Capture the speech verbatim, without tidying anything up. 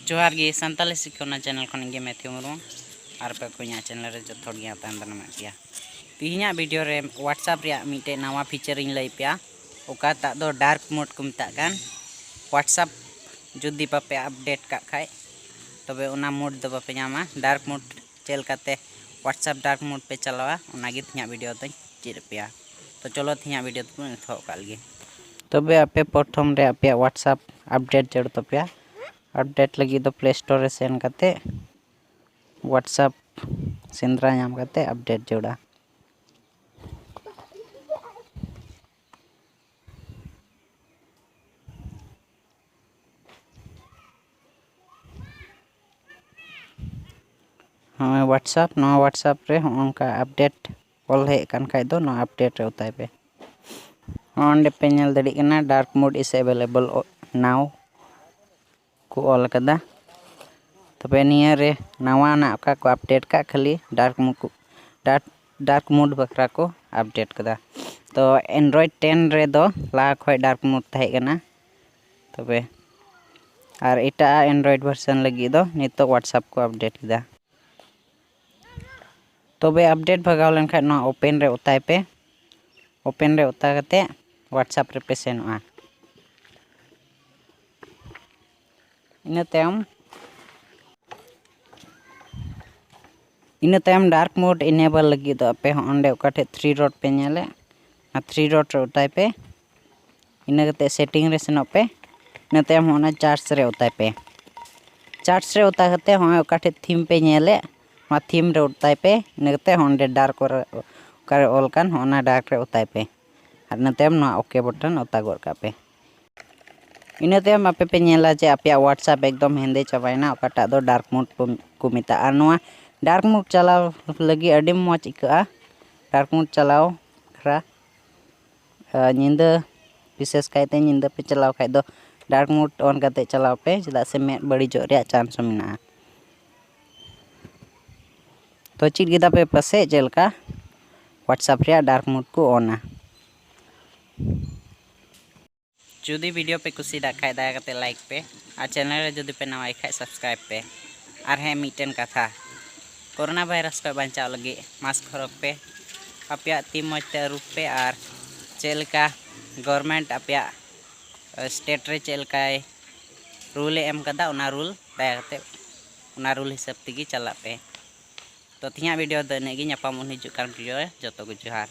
ᱡᱚᱦᱟᱨ ᱜᱮ, ᱥᱟᱱᱛᱟᱞᱤ ᱥᱤᱠᱷᱚᱱᱟ ᱪᱮᱱᱮᱞ ᱠᱷᱚᱱ ᱤᱧ ᱜᱮ ᱢᱮᱛᱷᱤᱭᱩ ᱢᱩᱨᱢᱩ᱾ ᱟᱨ ᱯᱮ ᱠᱚ ᱤᱧᱟᱹᱜ ᱪᱮᱱᱮᱞ ᱨᱮ ᱡᱚᱛᱚ ᱦᱚᱲ ᱜᱮ ᱛᱟᱭᱚᱢ ᱫᱟᱨᱟᱢ ᱢᱮᱱᱟᱜ ᱯᱮᱭᱟ᱾ ᱛᱮᱦᱮᱧᱟᱜ ᱵᱷᱤᱰᱤᱭᱳ ᱨᱮ WhatsApp ᱨᱮᱭᱟᱜ ᱢᱤᱫᱴᱮᱡ ᱱᱟᱣᱟ ᱯᱷᱤᱪᱟᱨ ᱤᱧ ᱞᱟᱹᱭ ᱯᱮᱭᱟ, ᱚᱠᱟᱴᱟᱜ ᱫᱚ ᱰᱟᱨᱠ ᱢᱳᱰ ᱠᱚ ᱢᱮᱛᱟᱜ ᱠᱟᱱ᱾ WhatsApp ᱡᱩᱫᱤ ᱵᱟᱯᱮ ᱟᱯᱰᱮᱴ ᱠᱟᱜ ᱠᱷᱟᱡ, ᱛᱚᱵᱮ ᱚᱱᱟ ᱢᱳᱰ ᱫᱚ ᱵᱟᱯᱮ ᱧᱟᱢᱟ᱾ ᱰᱟᱨᱠ ᱢᱳᱰ ᱪᱮᱫ ᱞᱮᱠᱟᱛᱮ WhatsApp ᱰᱟᱨᱠ ᱢᱳᱰ ᱯᱮ ᱪᱟᱞᱟᱣᱟ, ᱚᱱᱟᱜᱮ ᱛᱮᱦᱮᱧᱟᱜ ᱵᱷᱤᱰᱤᱭᱳ ᱫᱚᱧ ᱪᱮᱫ ᱟᱯᱮᱭᱟ᱾ ᱛᱚ ᱪᱚᱞᱚ, ᱛᱮᱦᱮᱧᱟᱜ ᱵᱷᱤᱰᱤᱭᱳ ᱫᱚᱵᱚᱱ ᱮᱛᱚᱦᱚᱵ ᱠᱟᱜ ᱞᱮᱜᱮ᱾ ᱛᱚᱵᱮ ᱟᱯᱮ ᱯᱨᱚᱛᱷᱚᱢ ᱨᱮ ᱟᱯᱮᱭᱟᱜ WhatsApp ᱟᱯᱰᱮᱴ ᱡᱟᱹᱨᱩᱲ ᱛᱟᱯᱮᱭᱟ᱾ ᱟᱯᱰᱮᱴ ᱞᱟᱹᱜᱤᱫ ᱫᱚ ᱯᱞᱮ ᱥᱴᱳᱨ ᱨᱮ ᱥᱮᱱ ᱠᱟᱛᱮ WhatsApp ᱥᱮᱸᱫᱽᱨᱟ ᱧᱟᱢ ᱠᱟᱛᱮ ᱟᱯᱰᱮᱴ ᱡᱟᱹᱨᱩᱲᱟ᱾ ᱦᱚᱸᱜᱼᱚᱭ WhatsApp, ᱱᱚᱣᱟ WhatsApp ᱨᱮ ᱦᱚᱸᱜᱼᱚ ᱱᱚᱝᱠᱟ ᱟᱯᱰᱮᱴ ᱚᱞ ᱦᱮᱡ ᱟᱠᱟᱱ ᱠᱷᱟᱡ ᱫᱚ, ᱱᱚᱣᱟ ᱟᱯᱰᱮᱴ ᱨᱮ ᱚᱛᱟᱭ ᱯᱮ᱾ ᱦᱚᱸᱜᱼᱚ ᱱᱚᱸᱰᱮ ᱯᱮ ᱧᱮᱞ ᱫᱟᱲᱮᱭᱟᱜ ᱠᱟᱱᱟ, "Dark mode is available now" ᱠᱚ ᱚᱞ ᱟᱠᱟᱫᱟ᱾ ᱛᱚᱵᱮ ᱱᱤᱭᱟᱹ ᱨᱮ ᱱᱟᱣᱟᱱᱟᱜ ᱚᱠᱟ ᱠᱚ ᱟᱯᱰᱮᱴ ᱠᱟᱜ, ᱠᱷᱟᱹᱞᱤ ᱰᱟᱨᱠ ᱢᱳᱰ ᱠᱚ, ᱰᱟᱨᱠ, ᱰᱟᱨᱠ ᱢᱳᱰ ᱵᱟᱠᱷᱨᱟ ᱠᱚ ᱟᱯᱰᱮᱴ ᱠᱟᱫᱟ᱾ ᱛᱚ Android ten ᱨᱮᱫᱚ ᱞᱟᱦᱟ ᱠᱷᱚᱡ ᱰᱟᱨᱠ ᱢᱳᱰ ᱛᱟᱦᱮᱸ ᱠᱟᱱᱟ᱾ ᱛᱚᱵᱮ ᱟᱨ ᱮᱴᱟᱜ Android version ᱞᱟᱹᱜᱤᱫ ᱫᱚ ᱱᱤᱛᱚᱜ WhatsApp ᱠᱚ ᱟᱯᱰᱮᱴ ᱠᱮᱫᱟ᱾ ᱛᱚᱵᱮ ᱟᱯᱰᱮᱴ ᱵᱷᱟᱜᱟᱣ ᱞᱮᱱᱠᱷᱟᱱ ᱱᱚᱣᱟ ᱳᱯᱮᱱ ᱨᱮ ᱚᱛᱟᱭ ᱯᱮ᱾ ᱳᱯᱮᱱ ᱨᱮ ᱚᱛᱟ ᱠᱟᱛᱮ WhatsApp ᱨᱮᱯᱮ ᱥᱮᱱᱚᱜᱼᱟ᱾ ᱤᱱᱟᱹ ᱛᱟᱭᱚᱢ, ᱤᱱᱟᱹ ᱛᱟᱭᱚᱢ ᱰᱟᱨᱠ ᱢᱳᱰ ᱤᱱᱮᱵᱚᱞ ᱞᱟᱹᱜᱤᱫ ᱫᱚ ᱟᱯᱮ ᱦᱚᱸ ᱚᱸᱰᱮ ᱚᱠᱟ ᱴᱷᱮᱡ ᱛᱷᱨᱤ ᱰᱚᱴ ᱯᱮ ᱧᱮᱞᱮᱫ, ᱚᱱᱟ ᱛᱷᱨᱤ ᱰᱚᱴ ᱨᱮ ᱚᱛᱟᱭ ᱯᱮ᱾ ᱤᱱᱟᱹ ᱠᱟᱛᱮ ᱥᱮᱴᱤᱝ ᱨᱮ ᱥᱮᱱᱚᱜ ᱯᱮ᱾ ᱤᱱᱟᱹ ᱛᱟᱭᱚᱢ ᱦᱚᱸ ᱚᱱᱟ ᱪᱟᱨᱴᱥ ᱨᱮ ᱚᱛᱟᱭ ᱯᱮ᱾ ᱪᱟᱨᱴᱥ ᱨᱮ ᱚᱛᱟ ᱠᱟᱛᱮ ᱦᱚᱸᱜᱼᱚᱭ ᱚᱠᱟ ᱴᱷᱮᱡ ᱛᱷᱤᱢ ᱯᱮ ᱧᱮᱞᱮᱫ, ᱚᱱᱟ ᱛᱷᱤᱢ ᱨᱮ ᱚᱛᱟᱭ ᱯᱮ᱾ ᱤᱱᱟᱹ ᱠᱟᱛᱮ ᱦᱚᱸ ᱚᱸᱰᱮ ᱰᱟᱨᱠ ᱚᱠᱟᱨᱮ ᱚᱞ ᱠᱟᱱ, ᱦᱚᱸ ᱚᱱᱟ ᱰᱟᱨᱠ ᱨᱮ ᱚᱛᱟᱭ ᱯᱮ᱾ ᱟᱨ ᱤᱱᱟᱹ ᱛᱟᱭᱚᱢ ᱱᱚᱣᱟ ᱳᱠᱮ ᱵᱚᱴᱚᱱ ᱚᱛᱟ ᱜᱚᱫ ᱠᱟᱜ ᱯᱮ᱾ ᱤᱱᱟᱹ ᱛᱟᱭᱚᱢ ᱟᱯᱮ ᱯᱮ ᱧᱮᱞᱟ ᱡᱮ ᱟᱯᱮᱭᱟᱜ WhatsApp ᱮᱠᱫᱚᱢ ᱦᱮᱸᱫᱮ ᱪᱟᱵᱟᱭᱮᱱᱟ, ᱚᱠᱟᱴᱟᱜ ᱫᱚ ᱰᱟᱨᱠ ᱢᱳᱰ ᱠᱚ, ᱠᱚ ᱢᱮᱛᱟᱜᱼᱟ᱾ ᱟᱨ ᱱᱚᱣᱟ ᱰᱟᱨᱠ ᱢᱳᱰ ᱪᱟᱞᱟᱣ ᱞᱟᱹᱜᱤᱫ ᱟᱹᱰᱤ ᱢᱚᱡᱽ ᱟᱹᱭᱠᱟᱹᱜᱼᱟ᱾ ᱰᱟᱨᱠ ᱢᱳᱰ ᱪᱟᱞᱟᱣ ᱵᱟᱠᱷᱨᱟ, ᱟ, ᱧᱤᱫᱟᱹ, ᱵᱤᱥᱮᱥ ᱠᱟᱭᱛᱮ ᱧᱤᱫᱟᱹ ᱯᱮ ᱪᱟᱞᱟᱣ ᱠᱷᱟᱡ ᱫᱚ ᱰᱟᱨᱠ ᱢᱳᱰ ᱚᱱ ᱠᱟᱛᱮ ᱪᱟᱞᱟᱣ ᱯᱮ, ᱪᱮᱫᱟᱜ ᱥᱮ ᱢᱮᱫ ᱵᱟᱹᱲᱤᱡᱚᱜ ᱨᱮᱭᱟᱜ ᱪᱟᱱᱥ ᱦᱚᱸ ᱢᱮᱱᱟᱜᱼᱟ᱾ ᱛᱚ ᱪᱮᱫ ᱠᱮᱫᱟ ᱯᱮ ᱯᱟᱥᱮᱡ ᱪᱮᱫ ᱞᱮᱠᱟ WhatsApp ᱨᱮᱭᱟᱜ ᱰᱟᱨᱠ ᱢᱳᱰ ᱠᱚ ᱚᱱᱟ᱾ ᱡᱩᱫᱤ video ᱯᱮ ᱠᱩᱥᱤᱭᱟᱫ ᱠᱷᱟᱡ, ᱫᱟᱭᱟ ᱠᱟᱛᱮ like ᱯᱮ ᱟᱨ channel ᱨᱮ ᱡᱩᱫᱤ ᱯᱮ ᱱᱟᱣᱟᱭ ᱠᱷᱟᱡ, subscribe ᱯᱮ᱾ ᱟᱨ ᱦᱮᱸ, ᱢᱤᱫᱴᱮᱱ ᱠᱟᱛᱷᱟ, ᱠᱳᱨᱳᱱᱟ ᱵᱷᱟᱭᱨᱟᱥ ᱠᱷᱚᱱ ᱵᱟᱧᱪᱟᱣ ᱞᱟᱹᱜᱤᱫ mask ᱦᱚᱨᱚᱜᱽ ᱯᱮ᱾ ᱟᱯᱮᱭᱟᱜ ᱛᱤ ᱢᱚᱡᱽ ᱛᱮ ᱟᱹᱨᱩᱵ ᱯᱮ ᱟᱨ ᱪᱮᱫ ᱞᱮᱠᱟ government ᱟᱯᱮᱭᱟᱜ state ᱨᱮ ᱪᱮᱫ ᱞᱮᱠᱟᱭ rule ᱮ ᱮᱢ ᱠᱟᱫᱟ, ᱚᱱᱟ rule ᱫᱟᱭᱟ ᱠᱟᱛᱮ, ᱚᱱᱟ rule ᱦᱤᱥᱟᱹᱵ ᱛᱮᱜᱮ ᱪᱟᱞᱟᱜ ᱯᱮ᱾ ᱛᱚ, ᱛᱮᱦᱮᱧᱟᱜ video ᱫᱚ ᱤᱱᱟᱹᱜ ᱜᱮ᱾ ᱧᱟᱯᱟᱢ ᱩᱱ ᱦᱤᱡᱩᱜ ᱠᱟᱱ video ᱨᱮ᱾ ᱡᱚᱛᱚ ᱠᱚ ᱡᱚᱦᱟᱨ᱾